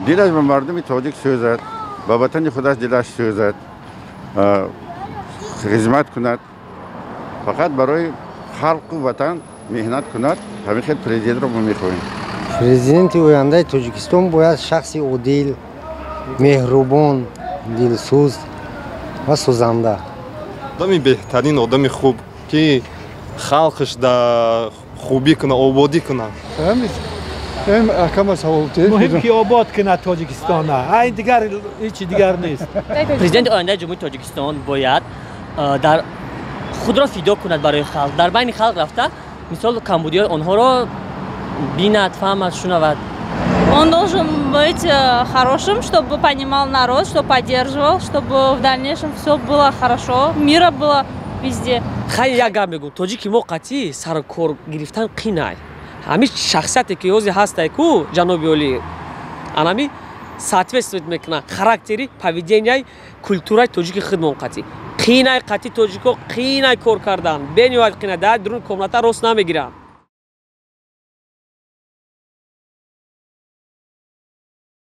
Дилаш ба мардуми тоҷик сӯзад, ба ватани худаш дилаш сӯзад, хизмат кунад, фақат барои халқу ватан меҳнат кунад. Ҳамин хел президентро мо мехоҳем. Президенти ояндаи Тоҷикистон бояд шахси одил, меҳрубон, дилсӯз ва созанда. Одами беҳтарин, одами хуб, ки халқаш да хубӣ кунад, ободӣ кунад. Муҳим ки обод кунад Тоҷикистона, айн дигар ҳечи дигар нест. Президенти ояндаи Ҷумҳурии Тоҷикистон бояд дар худро фидо кунад барои халқ, дар байни халқ рафта, мисол, камбудиҳои онҳоро бинад, фаҳмад, шунавад. Он должен быть хорошим, чтобы понимал народ, чтобы поддерживал, чтобы в дальнейшем все было хорошо, мира было везде. Хай, як гап мегӯм: тоҷики мо қатъи саркор гирифтан қинай. Ҳамин шахсияте ки ҳозир ҳастай ку, ҷаноби олӣ, анами соответствовать мекунад характери, поведения и, культураи тоҷики худмон. Қатъи қинай, қатъи тоҷико қинай кор кардан, бениҳоят қинай. Дар дуруни комната рост намегиранд.